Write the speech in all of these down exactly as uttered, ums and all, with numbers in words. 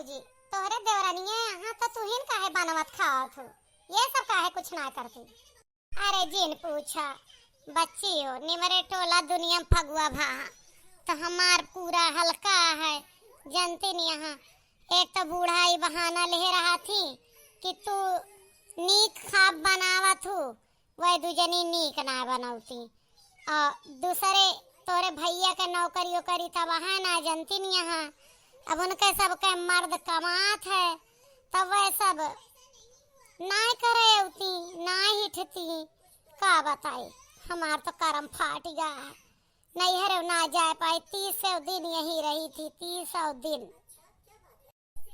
जी, तोहरे देवरनिया यहाँ तो तू ही न काहे बनवत खावत हो, ये सब काहे कुछ ना करती। अरे जिन पूछा, बच्ची हो, निमरे टोला दुनिया में फगुआ भा, तो हमार पूरा हल्का है, जनती नहीं यहाँ। एक तो बूढ़ा ई बहाना ले रहा थी कि तू नीक खाब बनावत हूँ, वह दुजनी नीक ना बनौती। और दूसरे तोरे भैया के नौकरी ओकरी तब है ना, जनती नहीं यहाँ। अब उनके सबके मर्द कमात है, तब वह सब ना करे अउती, ना हिठती। का बताई, हमार तो करम फाट गया है। नैहर ना जाए पाई, तीस दिन यहीं रही थी, तीस दिन।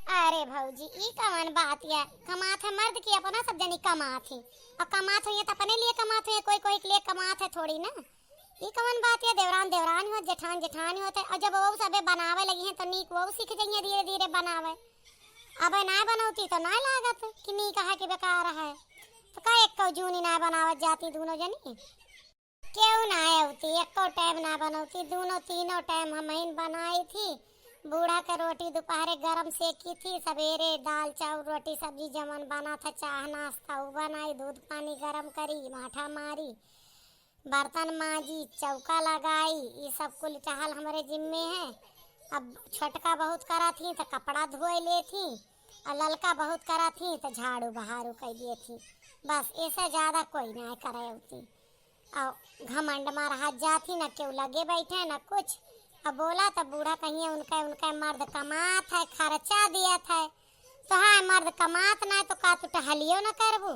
अरे भौजी, ई कवन बात या? कमात है मर्द की अपना सब जनी कमात ही। और कमात हुई है तो अपने लिए कमात हुई है, कोई कोई के लिए कमात है थोड़ी ना। ई कवन बात या? देवरान देवरान होत, जेठान जेठान होत है। और जब वो सबे बनावे लगी हैं तो नीक वो सीख जाइए धीरे धीरे बनावे। अब ना बनौती तो ना लागत कि नीक है कि बेकार है। तो का एक जूनी ना बनावत जाती दोनों जनी? केहू ना अउती, एको टाइम ना बनौती, दूनो तीनों टाइम हमहिन बनाई थी। बूढ़ा के रोटी दोपहरे गरम सेकी थी, सबेरे दाल चाउर रोटी सब्जी जवन बना था, चाह नाश्ता उ बनाई, दूध पानी गरम करी, माठा मारी, बर्तन माजी, चौका लगाई, ई सब कुल टहल हमरे जिम्मे है। अब छोटका बहुत करत ही तो कपड़ा धोए लेत ही, और ललका बहुत करत ही तो झाड़ू बहारू कर देत ही। बस ऐसे ज्यादा कोई ना करे अउती। और घमंड मा रहत जात ही, न केहू लगे बैठे न कुछ। अब बोला तो बूढ़ा कहिए उनका, उनका मर्द कमात है, खर्चा दियत है। तो हाँ, मर्द कमात ना है तो का तू टहलियो न करबू?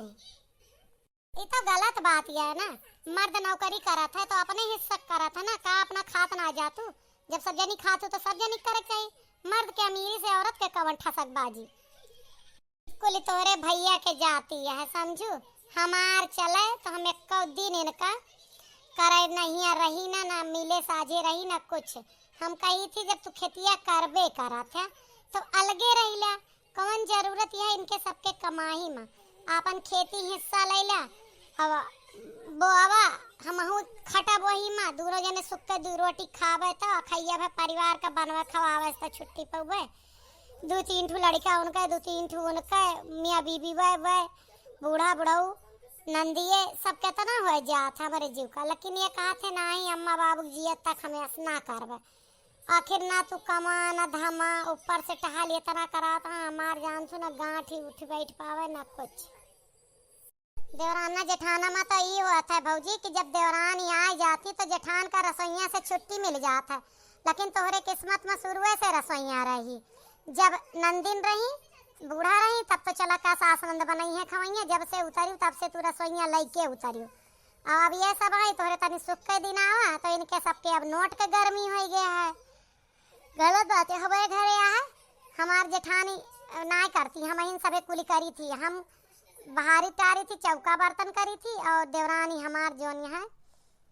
ई तो गलत बात या है ना, मर्द नौकरी करत है तो अपने हिस्सा करत है ना, का अपना खात ना जातू? जब सब जनी खातू तो सब जनी करे के चाहिए। मर्द के अमीरी से औरत के कवन ठसक बाजी? कुल तोहरे भैया के जाती है, समझू। हमार चले तो हम एको दिन इनका करे नहीं रही ना, ना मिले साझे रही ना कुछ। हम कही थी जब तू खेतिया करबे करत है तो अलगे रहिला, कौन जरूरत है इनके सबके कमाही में, आपन खेती हिस्सा लैला। अब बोआवा हमहू खटब वही में, दूनो जने सुख के दू रोटी खाबे तो खैया भे परिवार का बनवे खवावे तो छुट्टी पउबे। दू तीन ठू लड़का उनके, दू तीन ठू उनके, मियाँ बीबी वे, वे, बूढ़ा बुढ़ऊ, नंदिये, सब केतना हो जात है हमरे जीव का। लेकिन ये कहत है, "नाही, अम्मा बाबू जियत तक हमें अस ना करबे।" आखिर ना तू कमा, ना धमा, ऊपर से टहल इतना करात है, हमार जान सु ना गांठ ही उठ बैठ पावे, ना कुछ। देवराना जेठाना में तो ई होत है भौजी कि जब देवरानी आ जाती तो जेठान का रसोइया से छुट्टी मिल जात है, लेकिन तोहरे किस्मत में शुरुए से रसोइया रही। जब नंदिन रही, बूढ़ा रही, तब तो चला का सास नंद बनई है खवैया, जब से उतरी तब से तू रसोइया लइके उतरी। और अब ये सब है तोहरे तनी सुख के दिन आवा तो इनके सबके अब नोट के गर्मी हो गया है। गलत बात है, हमारे घरे आ है, हमार जेठानी, अ, नाय करती, हम इन सभे कुली करी थी, हम बहारी टारी थी, चौका बर्तन करी थी, और देवरानी हमार जोन है,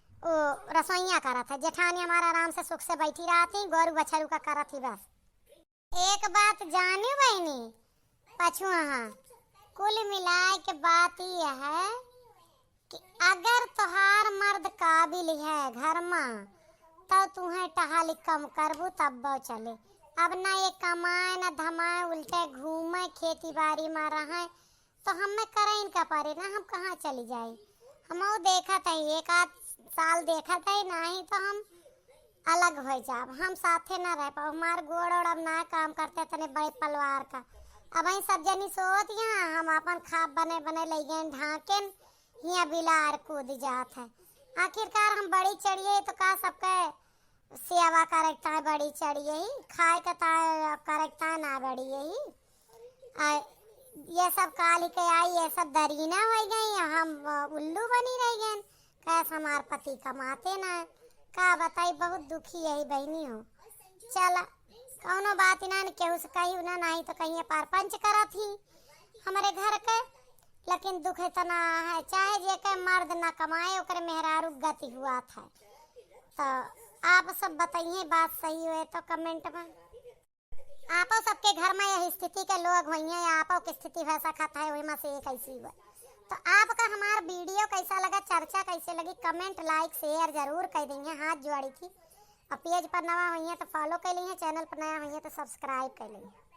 वो रसोइया करत है। जेठानी हमार आराम से सुख से बैठी रहती, गोरू बछरू का करत ही बस। एक बात जानी बहिनी, पछुआ, हाँ, कुल मिलाए के बात ई है कि अगर तोहार मर्द काबिल है घर मा, तब तुहें टहल कम करबू तब चले। अब ना ये कमाए ना धमाए, उल्टे घूमे, खेती बारी मा रहे, तो हमें करे इनका परे ना, हम कहाँ चली जाई? हम वो देखत है, एक आध साल देखत है, नाही तो हम अलग हो जाब, हम साथे ना रह पाओ। हमार गोड़ ओड़ अब ना काम करते तने बड़े पलवार का। अब ही सब जनी सोत यहाँ हम अपन खाब बने बने ले गए ढाकेन, हियाँ बिलार कूद जात है। आखिरकार हम बड़ी चढ़िए तो का सबके सेवा करे के ताय बड़ी चढ़िए ही, खाए के ताय करे के ताय ना बड़ी यही। आ, ये सब काल के आई, ये सब दरीना हो गई, हम, अ, उल्लू बनी रह गए। कैस हमार पति कमाते ना है। का बताई, बहुत दुखी यही बहनी हो। चला, कौनो बात ना, न केहू से कही ना, नाही तो कहीं पार पंच करत ही हमरे घर के। लेकिन दुख इतना है, चाहे जे के मर्द ना कमाए, ओकरे मेहरारू गति हुआ था। तो आप सब बताइए, बात सही हुए तो कमेंट में। आपो सबके घर में यह स्थिति के लोग होइहें, या आपो के स्थिति हो सकत है, वही में से एक ऐसी हुआ। तो आपका हमार वीडियो कैसा लगा, चर्चा कैसे लगी, कमेंट, लाइक, शेयर जरूर कर देंगे, हाथ जोड़ी थी। और पेज पर नवा होइहें तो फॉलो कर लीजिए, चैनल पर नया होइहें तो सब्सक्राइब कर लीजिए।